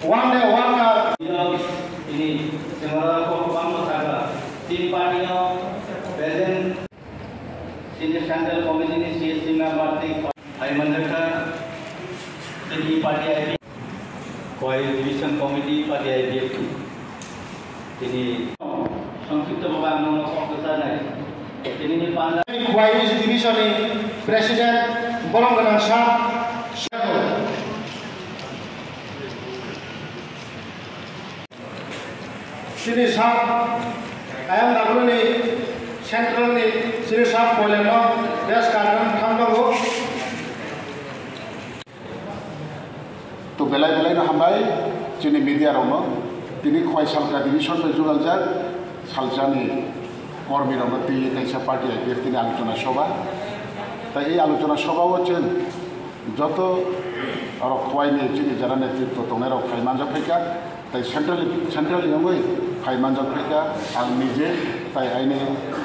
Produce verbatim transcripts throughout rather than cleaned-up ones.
One day worker. Ini semara ko pang ko saga. Team party no present. Sini central committee ni C S C member ti. Hai manjaka. Sini party I P. Koi division committee party I P F. Tini songkipto baba ang nono kok kwcharnai. Tini ni panda. Khwai division ni president Bolong Gwnang sir. Chini sir, ayang W ni central ni chini sir Poileno best content thangjago. To belai belai no hambai chini media rok no. Tini Khwai Salka division bai jugaljak salsa ni kormi rok no twi kaisa party I P F tini alochona soba. Tai ei alochona soba o chwng joto oro Khwai ni chini jara netritwo tongnai rok phai manjak phaikha. Tai central, central ni wngwi phai manjak phaikha. Ang nije tai aini,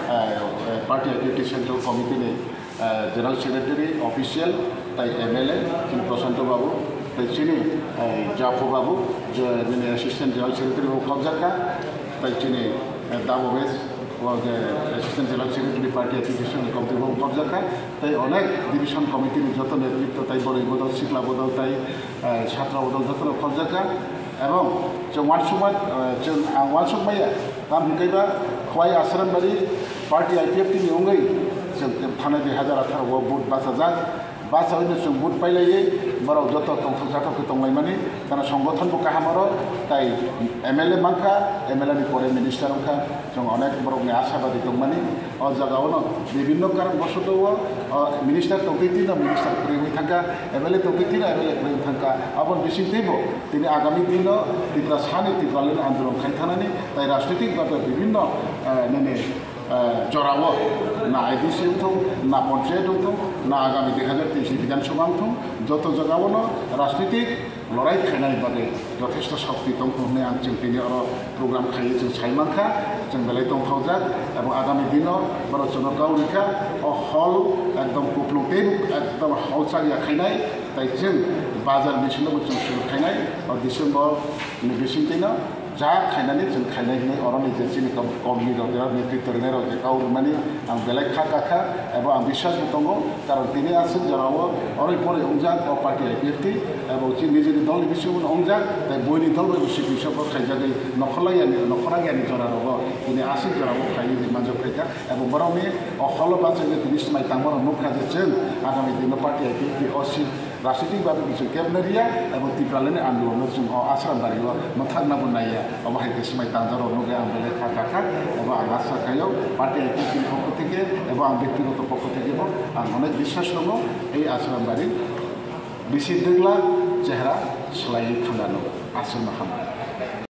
eh, eh, party I P F central committee ni eh, General Secretary, official, tai M L A, chini Prashanto Babu, tai chini, eh, Japho Babu, je, nini Assistant General Secretary bo khobjakha, tai chini, eh, Dabo West, o je Assistant General Secretary Party Application Committee bo khobjakha, tai onek Division Committee ni joto netritwo, tai boroi bodol, sikla bodol, tai, eh, satra bodol jotono khobjakha. Ebong chwng uansukma, eh, chwng ang uansukmaya, tamo hwnkhe ba Khwai Ashram Bari party I P F T ni wngwi chwng thanai dui hazar atharo o vote bachajak, bachawino chwng vote pailaiwi borok joto tongthok jathok khe tonglaimani, kana songothon bo kaham oro, tai M L A mankha, M L A ni pore minister wngkha, chwng onek borokni ashabadi tongmani. O jagao no bibinno karon bosoto o, o minister tongtwi tino minister kwrwi wngwi thangkha, M L A tongtwi tino M L A kwrwi wngwi thangkha. Aboni bisingtwibo tini agami dino Tiprasani Tipraland andolon khai thanani tai rajnitik bhabe bibinno, eh, nini, eh, jorao na I D C wngthung, na panchayat wngthung, na agami dui hazar teis ni Bidhan Sabha wngthung, joto jagao no rajnitik lorai khainai bagwi jothesto shokti tongthung hwnwi ang chwng tini oro program khaiwi chwng sai mankha, chwng belai tongthokjak, ebong agami dino borok chwngno kau rikha, o hall ekdom kuplung tei ekdom hall chariya khainai, tai chwng bazar bisingo bo chwng suru khainai, o December ni bisingtwino. Ja khainani chwng khainai hwnwi oroni je chini kom-, komni rok, je netritwo rwnai rok je kau rwmani ang belai kha kakha, ebo ang biswas bo tongo, karon tini aswk jorao oroi poroi wngjak o party I P F T, ebo chini nijini dolni bisingo wngjak, tei buini dol bai bo sipri sokro khaijagwi nokhorlai yani, nokhorang yani jora rogo tini aswk jorao khaiwi manjak phaikha, ebo borokni o holo bachai tini swmai tangma rok nukha je chwng agami dino party I P F T o si Rajnitik bhabe bising kebna riya, ebo Tipralandni andolonno chwng o Ashram Bari o mwthangna bo naiya, obo hai khe swmai tangjak rok nugwi ang belai kha kakha, ebo ang asa khaio party I P F T ni pokho theke, ebo ang bektigoto pokho theke bo ang onek biswas tongo, ei Ashram Bari bisi dwgla chehra swlaiwi thangna nw aswkno hambai.